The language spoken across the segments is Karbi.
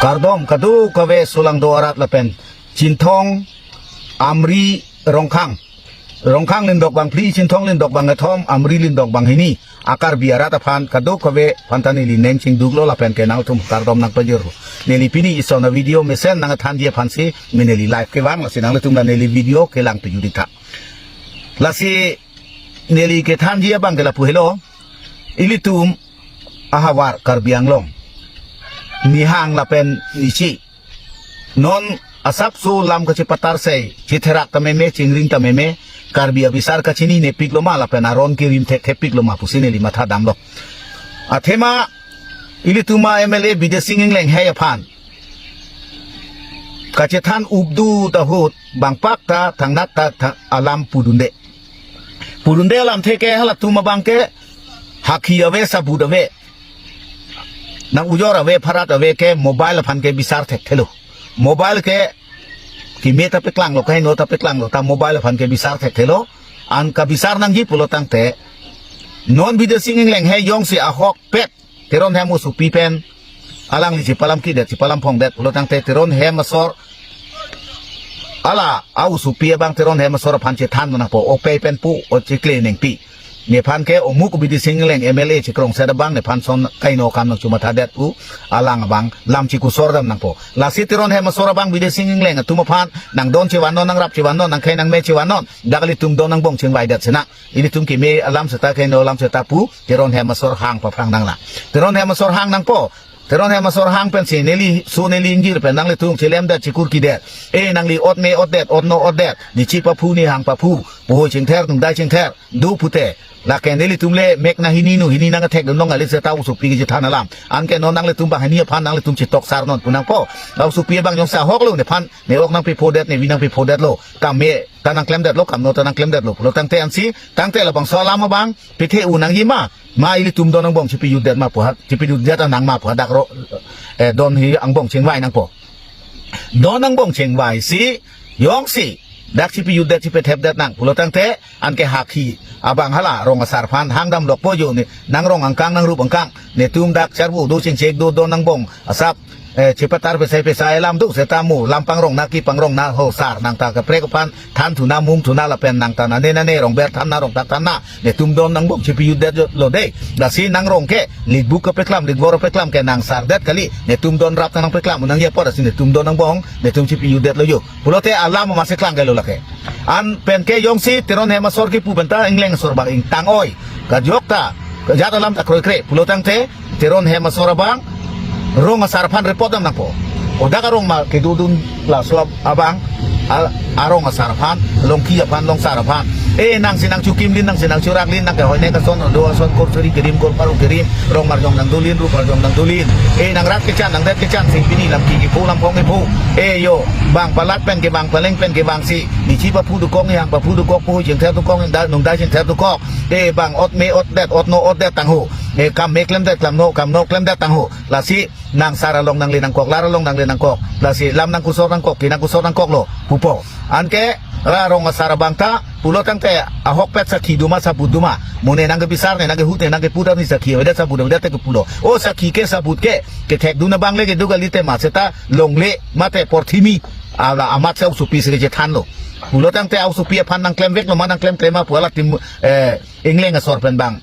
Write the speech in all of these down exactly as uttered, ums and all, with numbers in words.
Kardom kadokave solangdo arat lapen Chinthong, Amri, Rongkhang. Rongkhang lindok bang phli, Chinthong lindok bang kethom, Amri lindok bang hini a Karbi arat aphan kadokave aphan ta neli neng chingduklo lapen ke nangtum kardom nangpajirlo. Neli pini ison a-video mesen nangthanji aphansi me neli live kevang, lasi nanglitum ta neli video kelang pejut ik tha. Lasi neli kethanji abang ke lapu helo. Ilitum ahavar Karbi Anglong, nihang lapen nichi, non asapso lam kachepatar sei, chetherak ta meme, chingring ta meme, Karbi abisar kachinine piklo ma lapen aron kerim thekthepiklo ma pusi neli matha damlo. Athema ilitum a-M L A Bidya Sing Engleng hei aphan kachethan updu ta ahut bangpak ta thangnat ta tha-, alam pudunde. Pudunde alamthe ke halatum abang ke hakhi ave, sabut ave, nang ujor ave, pharat ave ke mobile aphan ke bisar thekthelo. Mobile ke keme ta peklanglo, kaheno ta peklanglo, ta mobile aphan ke bisar thekthelo. An kabisar nangji pulo tangte non Bidya Sing Engleng hei jongsi ahokpet Teron Hem osopi pen alangli chepalam kidet, chepalam phongdet pulo tangte Teron Hem asor, ala a-osopi abang Teron Hem asor aphan chethan nangpo, opei pen pu, o chekle nengpi. Nephan ke omuk Bidya Sing Engleng M L A chekrongset abang nephan son kaino kam nangchumathadet pu, alang abang lam chekusor dam nangpo. Lasi Teron Hem asor abang Bidya Sing Engleng atum aphan nangdon chevannon, nangrap chevannon, nangkhei nangme chevannon, dak ilitum don angbong chingvaidet sinang. Ilitum keme alam seta, kaino alam seta pu Teron Hem asor hang paphrang nanglang. Teron Hem asor hang nangpo. Teron Hem asor hang pensi neli so neli ingjir pen nanglitum chelemdet, chekur kidet. E nangli ot me otdet, ot no otdet, nichi paphu, nihang paphu, puhoi chingther, nungdai chingther, do pute. Lake nelitum le mek na hini nu hini nangthekdun long, alit seta osopi kechethan alam. Anke non nanglitum bang hini aphan nanglitum chetoksar non pu nangpo. La osopi abang jongsi ahoklo nephan ne ok nangpephodet, nevi nangpephotdetlo. Kam me ta nangklemdetlo, kam no ta nangklemdetlo pulo tangte ansi, tangte labangso alam abang pithe-u nangji ma, ma ilitum don angbong chepejutdet ma pu ha, chepejutdet anang ma pu ha dak ro, eh, don hi angbong chingvai nangpo. Don angbong chingvaisi jongsi dak chepejutdet, chepethepdet nang pulo tangte anke hakhi abang hala rong asar aphan hang damlokpo jo ne, nang rong angkang, nang rup angkang, netum dak charbu do, chingchek do, don angbong asap, eh, chepatar pesai pesai alam do seta mo, lam pangrong na, kepangrong na ho sar, nang ta kaprek aphan than thuna, mum thuna lapen nang ta nane nane rong ber than na, rong tak than na, netum don angbong chepejutdetlo dei. Lasi nang rong ke likbuk kepeklam, likvor kepeklam ke nang sardet kali, netum don rap ta nangpeklam nangji apot, lasi netum don angbong netum chepejutdetlo jo. Pulote alam masi klang kailo lake. An pen ke jongsi Teron Hem asor kipu pen ta Engleng asor bang ingtang oi. Kajok ta, kajat alam ta kroikre pulo tangte Teron Hem asor abang rong asar aphan report dam nangpo. O dak arong ma kedodun laso ab-, abang, a, arong asar aphan, longki aphan, longsar aphan. E nangsi nangchukimlin, nangsi nangchuraklin, nang kehoi ne kason do ason, kor suri kerim, kor paru kerim, rong arjong nangdolin, rup arjong nangdolin. E nang rat kechan, nang det kechan, si pini lam ki kipho, lam phong kipho. E jo, bang palat pen ke, bang paleng pen ke, bangsi nichi paphu dokok, nihang paphu dokok, puhoi chingther dokok, nungdai, nungdai chingther dokok. E bang ot me otdet, ot no otdet tangho. E kam me klemdet, kam no, kam no klemdet tangho. Lasi nang sar along nangle nangkok, lar along nangle nangkok. Lasi lam nangkusor nangkok, ke nangkusor nangkoklo pupo. Anke la rong asar abang ta pulo tangte ahokpet sakhi do ma, sabut do ma? Mo ne nangkebisar, ne nangkehut, ne nangkepu, dam ni sakhi avedet, sabut avedet te kepulo. O sakhi ke, sabut ke, kethekdun abang le kedo kali, tema seta longle mate porthimi ala amat si a-osopi si kechethanlo. Pulo tangte a-osopi aphan nangklemveklo ma, nangklemklem ma pu halatum, eh, Engleng asor pen bang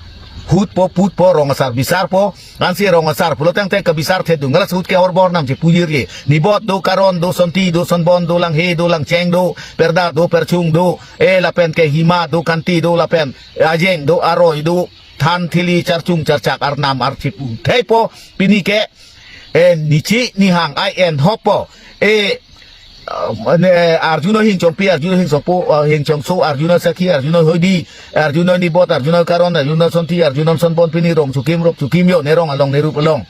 hutpo, putpo, rong asar bisarpo. Ansi rong asar pulo tangte kebisar thedung, la ahut ke horbor nam chepujirji. Nibot do, Karon do, Sonti do, Sonbon do, Langhe do, Langcheng do, Perda do, Perchung do, e lapen ke Hima do, Kanti do, lapen Ajeng do, Aroi do, Than, Thili, Charchung, Charchak, Arnam, Archipu. Theipo, pini ke, e, nichi nihang ai en hoppo. E, uh, ne, arjuno hingchongpi, arjuno hingchongpo, uh, hingchongso, arjuno sakhi, arjuno hoidi, arjuno nibot, arjuno Karon, arjuno Sonti, arjuno Sonbon, pini rong chukim, rup chukim jo, ne rong along, ne rup along.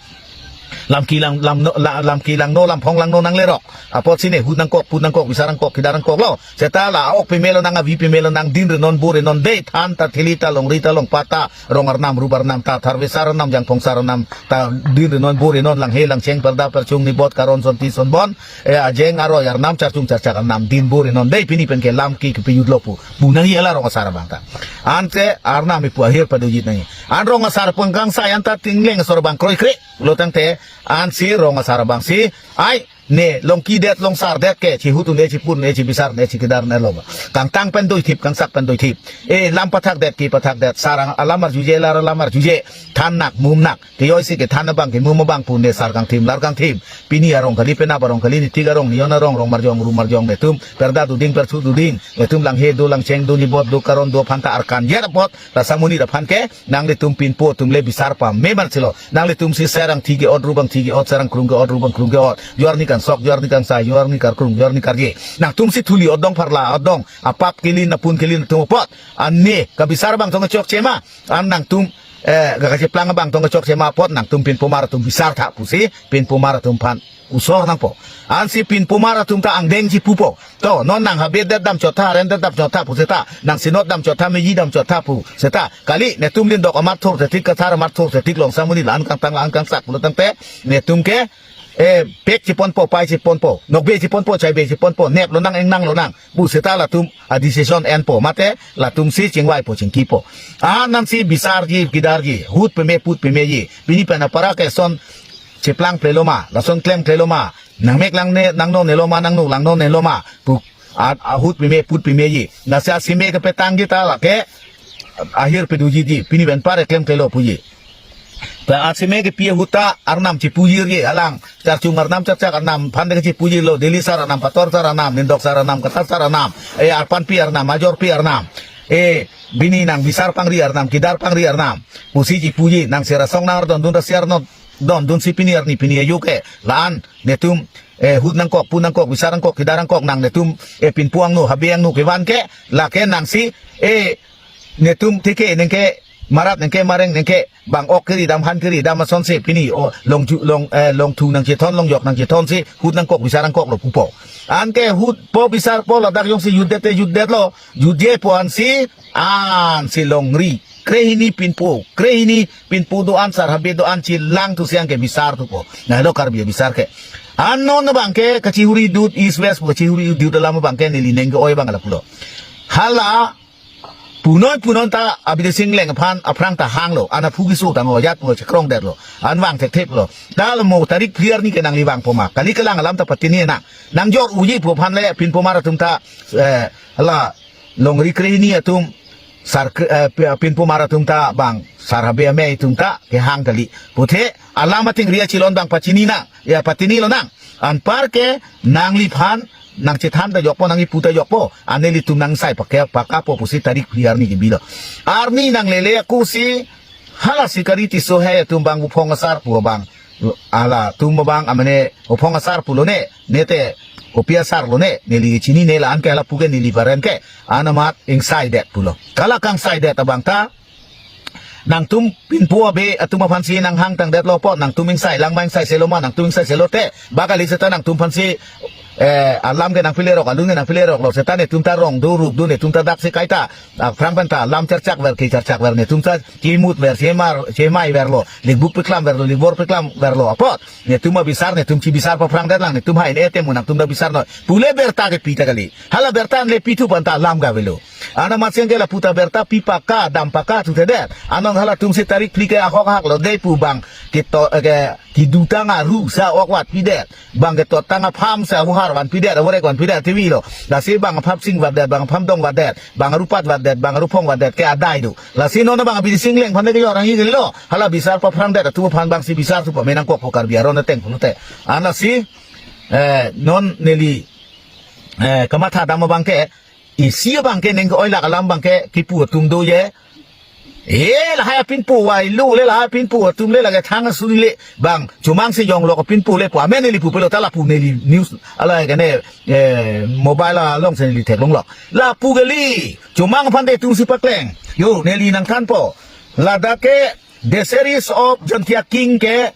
Lam kelang, lam no, la, lam kelang no, lam phong lang no nanglerok. Apotsi ne hut nangkok, put nangkok, bisar nangkok, kidar nangkok lo. Seta la ok pemelo nang, avi pemelo nang, din renon bo renon dei, than ta thili ta longri ta longpat ta, rong arnam, rup arnam ta, tharve sar arnam, jangphong sar arnam ta, din renon bo renon, langhe langcheng, perda perchung, nibot karon, sonti sonbon, eh, ajeng aroi arnam, charchung charchak arnam, din bo renon dei, pini pen ke lam ke kepejut lo pu. Pu nangji ala rong asar abang ta. Anke arnam ipu ahir padojit nangji. An rong asar pengkang sai an ta tingleng asor abang kroikre lo tangte, ansi rong asar abang si, ai, ne longki det longsar det ke, chihut un-e, chipun un-e, chibisar un-e, chikidar un-e lo ba. Kangtang pen doithip, kangsak pen doithip. E, lam pathak det, ke pathak det, sar alam arjuje, lar alam arjuje, than nak, mum nak. Kejoi si kethan abang, kemum abang pu ne sar kangthim, lar kangthim. Pini arong kali, penap arong kali, nitik arong, nion arong, rong marjong, ru marjong, netum perda duding, perchu duding, netum langhe do, langcheng do, nibot do, karon do aphan ta arkan jet apot, rasa monit aphan ke, nanglitum pinpo atum le bisar pame man silo. Nanglitum si serang thi ke-ot, rubang thi ke-ot, serang krung ke-ot, rubang krung ke-ot. Juarni kangsok, juarni kangsai, juarni karkrung, juarni karje. Nangtum si thuli otdong, pharla otdong, apap kelin, apun kelin atum apot. An ne kabisar abang tong chokche ma. An nangtum, eh, kacheplang abang tong chokche ma apot, nangtum pinpomar atum bisar tha pusi, pinpomar atum aphan usor nangpo. Ansi pinpomar atum ta angdeng chipupo. To, non nang habe det damchot tha, haren det damchot tha pu seta, nang sinot damchot tha, meji damchot tha pu seta. Kali, netum lindok amat thur thetik, kathar amat thur thetik, longsa monit la-an kangtang la-an kangsak pulo tangte, netum ke, eh, pek chiponpo, pai chiponpo, nokbe chiponpo, chaibe chiponpo, nep lonang, engnang lonang pu seta latum a-decision enpo, mate latum si chingvaipo, chingkipo. Ansi bisarji, kidarji, hut peme, put pemeji. Pini pen apara ke son cheplang plelo ma, lason klem klelo ma, nangmek lang ne, nangno nelo ma, nangno langno nelo ma pu, a, ahut peme, put pemeji. Lasi asime kepetangji ta lake ahir pedojitji, pini pen apar klem klelo puji. Ta asime kepi ahut ta arnam chipujirji, alang charchung arnam, charchak arnam aphan de chipujirlo, Delhi sar arnam, Pator sar arnam, Nindok sar arnam, Kathar sar arnam, e, arpanpi arnam, ajorpi arnam, e, bini nang bisar pangri arnam, kidar pangri arnam pusi chipuji, nang sera song nang ardon dun, rasi ardon dun si pini arni pini ajo ke la-an netum, eh, hut nangkok, pun nangkok, bisar nangkok, kidar nangkok, nang netum, eh, pinpo angno, habe angno kevan ke, lake nangsi, eh, netum theke nengke, marat nengke, mareng nengke, bang ok kiri dam, han kiri dam asonsi pini, o, longju, long, eh, longthu nangchethon, longjok nangchethon si hut nangkok, bisar nangkok lo pupo. Anke hutpo, bisarpo, ladak jongsi jutdet te jutdetlo, jutjepo ansi, ansi longri krehini pinpo, krehini pinpo do-an, sar habe do-an, chelang thu siang ke bisar thupo. Nahelo Karbi bisar ke. An non abang ke kachihuri dut East West, kachihuri dut alam abang ke neli neng ke-oi abang lapulo. Hala punoi punon ta Abidi Singleng aphan aphrang ta hanglo, an aphu keso tanglo, ajat pulo, chekrongdetlo, an vang thektheplo. Ta la mo tarik phli arni ke nangli vangpo ma, kali kelang alam ta patini nang. Nangjor unji pu aphan le pinpomar atum ta, eh, la longri krehini atum, sar kre-, eh, pi-, pinpomar atum ta bang, sar habe amei atum ta kehang kali. Puthe alam ating ria chilon bang pachini nang, ya, patini lonang. Anpar ke nangliphan nangchethan ta jokpo, nangkipu ta jokpo. An nelitum nangsai pake, pakapo pusi tarik phli arni kebilo. Arni nanglele ako si, hala Sikari Tisso he atum bang, Buphong asar pu abang, alatum abang, amane Buphong asar pulo ne, nete kopi asar lo ne, neli chinine, la-an ke hala pu ke neli paren ke, an amat ingsaidet pulo. Kala kangsaidet abang ta, nangtum pinpo habe atum aphansi nanghang tangdetlo po, nangtum ingsai lang ma, ingsai selo ma, nangtum ingsai selo te, ba kali seta nangtum aphansi, eh, alam ke nangpilerok, alun ke nangpileroklo, seta netum ta rong do, rup do, netum ta daksi kaita, aphrang pen ta lam charchak ver, kecharchak ver, netum ta chimut ver, chemar, chemai verlo, likbuk peklam verlo, likbor peklam verlo apot, netum abisar, netum chibisar paphrangdetlang, netum hai ne temu nangtum ta bisar noi pu le berta kepi ta kali. Hala berta an le pithu pen ta alam ke avelo. An amat siang ke lapu ta berta pi paka, dam paka thuthedet. Anong halatum si tarik phli ke ahok hak lo dei pu bang, keto, eh, ke, kedutang aru sa ok vat pidet. Bang ketotang apham sa huhar vanpidet, avorek vanpidet, tivi lo. Lasi bang apham sing vatdet, bang apham dong vatdet, bang arupat vatdet, bang aruphong vatdet ke adai do. Lasi non bang Abidi Singleng aphan le kejor nangji kali lo. Hala bisar paphrangdet atum aphan bang si bisar thu pame nangkokpo Karbi aron ateng pulote. An lasi, eh, non neli, eh, kamatha dam abang ke, isi abang ke neng ke-oi lak alam abang ke kipu atum do ye. Eh, lahai apinpo vai lo le, lahai apinpo atum le, lake thang asuri le bang, chomang si jonglok apinpo le pu amen neli pupelo, ta lapu neli news, ala ke ne, eh, mobile along si neli theklonglo. Lapu kali, chomang aphan de atum si pakleng. Yo, neli nangthanpo. Ladak ke The Series of Jaintia King ke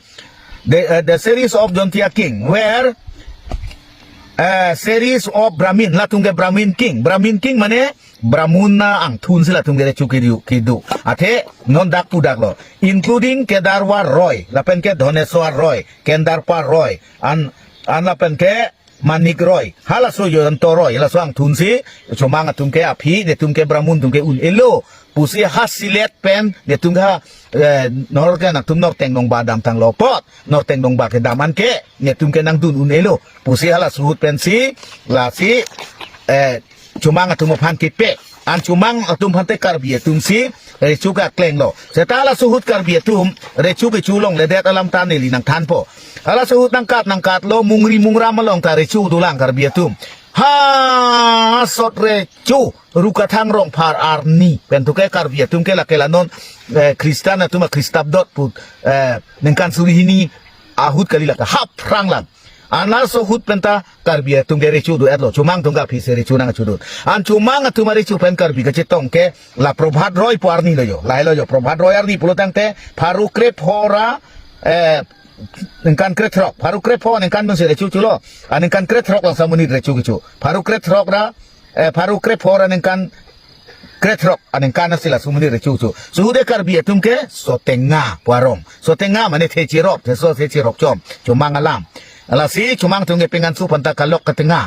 the, uh, the series of Jaintia king, where, uh, series of Brahmin, latum ke Brahmin king. Brahmin king mane Brahmuna angthun si latum ke recho kedo, kedo. Athe non dak pu dak lo. Including Kedarwa Roy, lapen ke Dhoneswar Roy, Kendarpa Roy, an, an lapen ke Manik Roy. Halaso Jayanta Roy, halaso angthun si, chomang atum ke aphi, netum ke Brahmin atum ke un-elo pusi ha silet pen, netum ke ha, eh, nor ke nangtum Norteng Nongbah damtang lo apot, Norteng Nongbah kedam an ke, netum ke nangdun un-elo pusi halaso ahut pensi, lasi, eh, chomang atum aphan kepe. An chomang atum aphan te Karbi atum si recho kekleng lo. Seta halaso ahut Karbi atum recho kecho longledet alam ta neli nangthanpo. Halaso ahut nangkat nangkat lo, mungri mungram along ta recho dolang Karbi atum. Ha, sot recho, Rukathang Rongphar arni. Pen tu ke Karbi atum ke lake la non, eh, Kristan atum a Kristabdot pu, eh, ningkan suri hini ahut kali lake haphrang lang. An laso ahut penta Karbi atum ke recho do-et lo, chomang atum ke aphi si recho nangchodun. An chomang atum arecho pen Karbi kachetong ke la Prabhat Roy pu arni lo jo, lahelo jo, Prabhat Roy arni pulo tangte, pharo krepho ra, eh, ningkan krethrok, pharo krepho ningkan pensi recho cholo, an ningkan krethrok lang samonit recho kecho, pharo krethrok ra, eh, pharo krepho ra ningkan krethrok aningkan asi la samonit recho cho. Laso ahut te Karbi atum ke Sotenga pu arong. Sotenga mane the cherop, theso the cherok chom, chomang alam. Lasi chomang atum ke pengan su penta kalok ketenga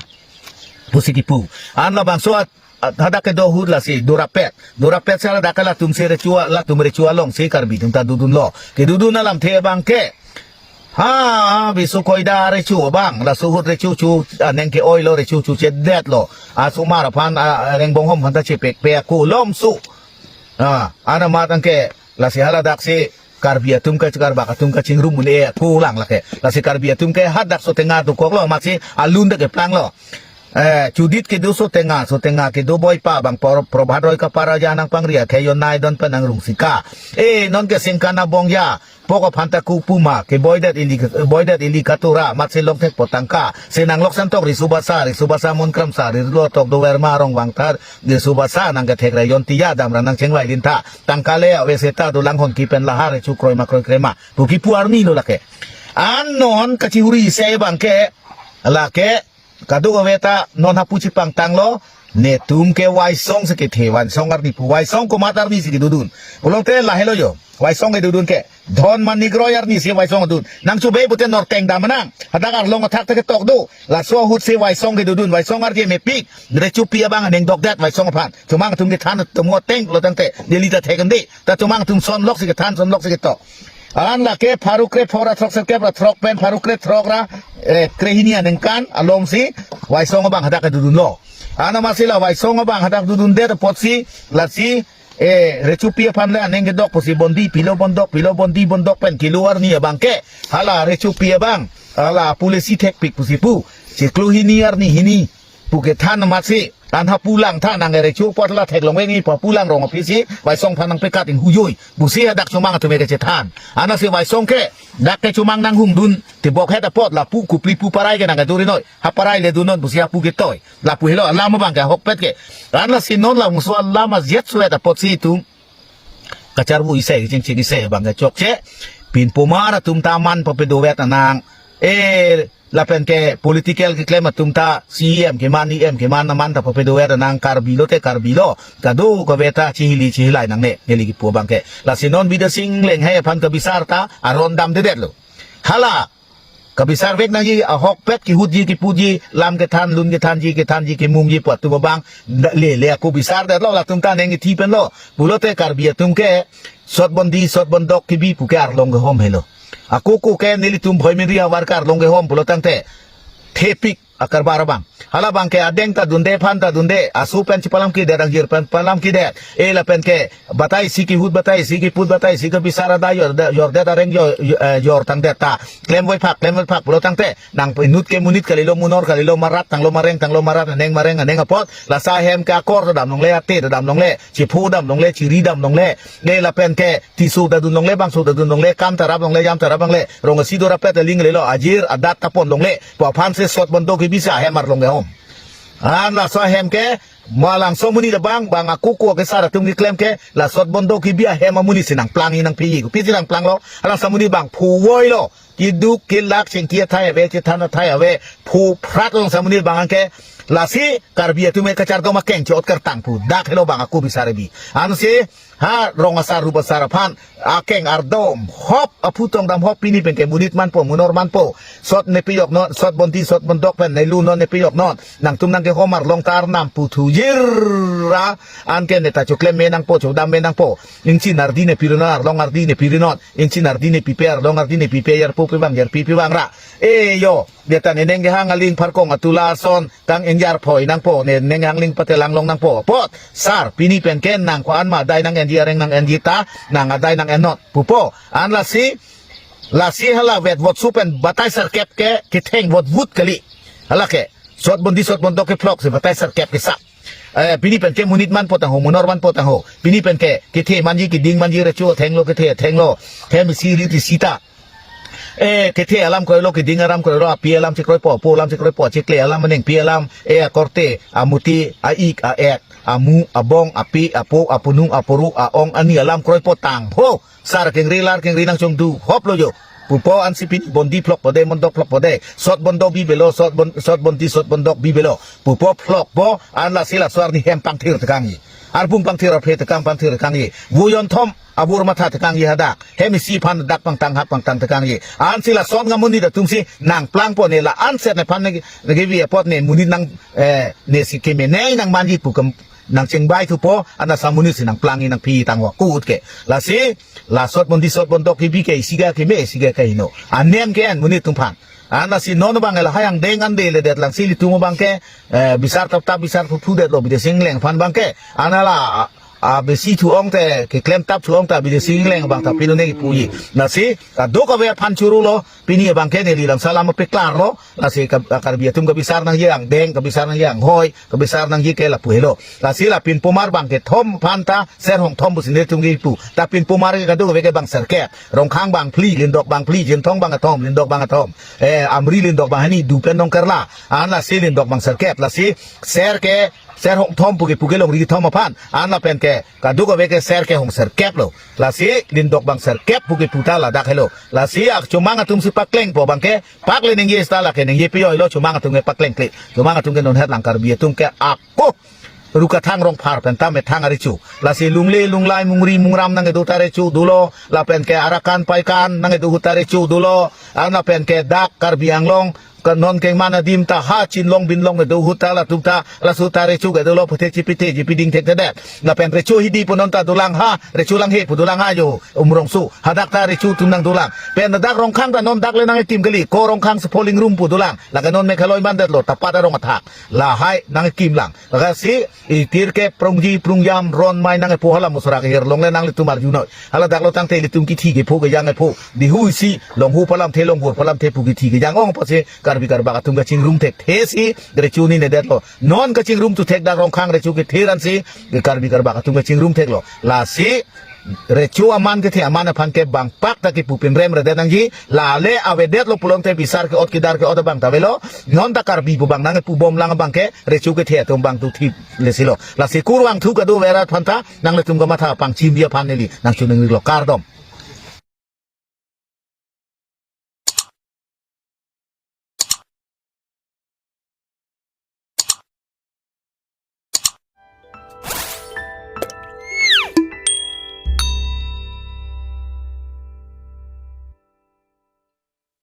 pusi kipu. An labangso at, at hadak kedo ahut lasi dorapet. Dorapet si ladak ke latum si recho, latum recho along si Karbi atum ta dodun lo. Kedodun alamthe abang ke, ha, ha, bisu koida recho abang, laso ahut recho cho, aneng ke-oi lo, recho chochedet lo. Asomar aphan, a, a, rengbonghom aphan ta chepekpe ako lomso. Ah, ana matang ke, lasi haladak si Karbi atum ke, Karbak atum kachingrum un-e ako lang lake. Lasi Karbi atum ke hadak Sotenga dokok lo, amatsi alun ta keplang lo. Eh, chodit kedo Sotenga, Sotenga kedo boipa abang Pro-, Prabhat Roy kapara ja nangpangri akhei yon nai don pen nangrung sika. Eh, non ke singkan abong ja, pok aphan ta ku puma, keboidet ili, boidet ili katura, amatsi longthek po tangka. Si nanglok santok Riso Basa, Riso Basa Mon Kramsa, Rilo Tok Dover Marong Vangthar, Riso Basa nangkethek ra yon tiya damra nangchengvai lin tha. Tangka le ave seta dolang hon kipen lahar chu kroi ma kroi krema. Pu kipu arni lo lake. An non kachihuri isi abang ke, lake, kadokave ta non hapu chepangtang lo, netum ke Waisong si kethe, Waisong arni pu, Waisong komat arni si kedodun. Pulote lahelo jo, Waisong kedodun ke, Dhon Manik Roy arni si Waisong dun. Nangchobei pute Norteng dam nang, hadak arlong athak ta ketok do, laso ahut si Waisong kedodun, Waisong arje mepik, rechopi abang aneng dokdet Waisong aphan. Chomang atum kethan atum ngo teng pulo tangte, neli ta thek ende, ta chomang atum sonlok si kethan, sonlok si ketok. An lake pharo krepho ra throk sirkep ra throk pen pharo krethrok ra, eh, krehini aningkan along si Waisong abang hadak kedodun lo. An amatsi la Waisong abang hadak dodundet apotsi lasi, eh, rechopi aphan le aneng kedok pusi bondi pilo bondok, pilo bondi bondok pen kilo arni abang ke. Hala rechopi abang, hala pule si thekpik pusi pu. Chiklo hini arni hini pu kethan amatsi, an hapu lang tha nang recho apot la theklong veng-i pu hapu lang rong aphi si, Waisong aphan nangpekat inghujoi pusi hadak chomang atum ke chethan. Anasi Waisong ke, dak ke chomang nanghumdun, tibok het apot lapu kupli pu parai ke nangkeduri noi, ha parai le dun non pusi hapu ketoi. Lapu helo alam abang ke ahokpet ke. Anasi non labangso alam ajet suet apotsi itum kacharbu isi, kachingchik isi abang ke chokche. Pinpomar atum ta man papedovet anang. Eh, lapen ke political keklem atum ta C E M keman, E M keman, aman ta papedovet anang, Karbi lote Karbi lo. Kadokave ta chihili chihilai nangne, neli kipu abang ke. Lasi non Bidya Sing Engleng hai aphan kabisar ta aron damdedet lo. Hala kabisar vek nangji, ahokpet kehutji, keputji, lam kethan, lun kethanji, kethanji, kemumji pu atum abang, da-, le, le ako bisardet lo, latum ta neng ithi pen lo. Pulote Karbi atum ke, sot bondi, sot bondok kebi pu ke arlong kehom helo. Ako ko ke nelitum Bhoiminri ahavar ke arlong kehom pulo tangte, thepik akarbar abang. Hala abang ke adeng ta dunde, phan ta dunde, asu pen chepalam kedet, angjir pen palam kedet. Eh, lapen ke, batai si kehut, batai si keput, batai si kebisar adai jor, da-, jordet areng jor, eh, jor tangdet ta. Klem voiphak, klem voiphak pulo tangte, nang inut ke monit kalilo, monor kalilo, marat tanglo mareng, tanglo marat, aneng mareng, aneng apot. Lasi ahem ke akor ta dam longle, ate ta dam longle, chepho dam longle, chiri dam longle. Eh, lapen ke, tisu ta dun longle, bangso ta dun longle, kam ta rap longle, jam ta rap longle, rong asi dorapet aling lelo, ajir adat ta pon longle, pu aphan si sot bondok kebi si ahem arlong kehom. An laso ahem ke, Malangso amonit abang, bang akuku ke sar atum keklem ke, la sot bondo kebi ahem amonit si nangplang-i nangpiji. Kopisi nangplanglo, alangso amonit abang phuvoilo. Keduk kelak chingki athai ave, chethan athai ave, phu phrat alangso amonit abang ke, lasi Karbi atum ke kachardom akeng chot kartang pu. Dak helo bang aku bisar bi. Ansi, ha, rong asar rup asar aphan akeng ardom hop, aphu tong dam hop, pini pen ke monit manpo, monor manpo. Sot nepejok non, sot bondi, sot bondok pen nelu non nepejok non. Nangtum nangkehom arlong ta arnam puthu jir ra. Anke neta choklem me nangpo, chodam me nangpo. Ingchin ardi nepi ri non, arlong ardi nepi ri non. Ingchin ardi nepipe, arlong ardi nepipe, yarpu pe bang, yarpi pe bang ra. E yo, dia ta ne neng kehang aling pharkong atula ason kang-enjar phoi nangpo, ne neng hang aling patelang long nangpo. Apot, sar, pini pen ke nang ko-an ma adai nang-enji, areng nang-enji ta, nang adai nang-en non pupo. An lasi, lasi hala vet vot su pen batai serkep ke, ketheng vot vut kali. Hala ke, sot bondi sot bondok ke phlok si batai serkep ke sa. Eh, pini pen ke monit manpo tangho, monor manpo tangho. Pini pen ke, kethe manji, keding manji, recho thenglo, kethe thenglo. Hem isi rit isi ta. Eh, kethe alam kroilo, keding alam kroilo, api alam chekroipo, apo alam chekroipo, chekle alam, manengpi alam, eh, akorte, amuti, a-ik, a-et, amu, abong, api, apo, apunung, aporu, a-ong, ani alam kroipo tangho. Sar kengri lar kengri nangchongdu hoplo jo. Pupo ansi pini bondi phlokpo de, bondok phlokpo de. Sot bondo bibelo, sot bon-, sot bondi, sot bondok bibelo. Pupo phlokpo, an lasi laso arni hem pangthir tekangji. Arbung pangthir, arphe tekang pangthir tekangji. Vujon thom, abur matha tekangji hadak. Hem isi aphan dak pangtang hap pangtang tekangji. Ansi lason amonit atum si nangplangpo ne la anset nephan ne, ne kebi apot ne monit nang, eh, ne si kemenei nang manji pu kem nangchingbai thupo, an lasi amonit si nangplang-i nangphi tangho kut ke. Lasi, la sot bondi sot bondok kebi ke isi ga keme, isi ga kaheno. Anem ke-en monit atum aphan. An lasi non abang lahai angdeng ande ledet lang si ilitum abang ke, eh, bisar tap tap bisar phu phu detlo Bidya Sing Engleng aphan abang ke. An la, a, a, besi thu-ong te, keklem tap thu-ong ta Bidya Sing Engleng abang ta pilo ne puji. Lasi, kadokave aphan churu lo, pini abang ke neli lam salam pe klarlo, lasi ka-, Karbi atum kabisar nangji angdeng, kabisar nangji anghoi, kabisar nangji ke lapu helo. Lasi la pinpomar bang kethom aphan ta, ser hongthom pusi netum kipu. Ta pinpomar ke kadokave ke bang serkep. Rongkhang bang phli, lindok bang phli, Jinthong bang kethom, lindok bang kethom. Eh, Amri lindok bang hini, du pen Nongkerla. An lasi lindok bang serkep, lasi ser ke, ser hongthom pu ke pu kelongri kethom aphan. An lapen ke, kadokave ke ser ke hong serkep lo. Lasi lindok bang serkep pu kepu ta ladak helo. Lasi ak chomang atum si paklengpo abang ke, pakle ningje seta lake ningje piyoi lo chomang atum ke pakleng kle. Chomang atum ke non het lang Karbi atum ke ako. Ru kathang rongphar pen ta methang arecho. Lasi lungle lunglai mungri mungram nangkedo ta recho dolo. Lapen ke arakan paikan nangkedo ahut ta recho dolo. An lapen ke dak Karbi Anglong ke non kengman adim ta ha chinlong binlong kedo ahut ta latum ta, laso ta recho ke dolo, puthe chipithe chipiding thekthedet. Lapen recho hidi pu non ta dolang ha, recho langhe pu dolang ha jo, Umrongso. Hadak ta recho atum nangdolang. Pen dak Rongkhang ta non dak le nangkim kali, ko Rongkhang si polling room pu dolang. Lake non Meghalaya mandetlo, tapat arong athak. Lahai nangkim lang. Lake si, itir ke prongji prongjam ron mai nangkepu hala Musra kehir along le nanglitum arjunoi. Hala daklo tangte ilitum kithi kepho kejang kepho. Dihu isi, longhu palamthe longhur palamthe pu kithi kejang ong apotsi Karbi Karbak atum kachingrum thekthe si, recho ni nedetlo. Non kachingrum tu thek dak Rongkhang recho kethe ansi, Karbi Karbak atum kachingrum theklo. Lasi, recho aman kethe aman aphan ke bang pak ta kipu pimrem redet nangji, lale avedetlo pulote bisar ke-ot kedar ke-ot abang ta avelo, non ta Karbi pu bang nangkepu bom lang abang ke, recho kethe atum bang tu thip lesi lo. Lasi kurvangthu kadokave arat aphan ta, nanglitum kamatha pangchimji aphan neli, nangchoningri lo kardom.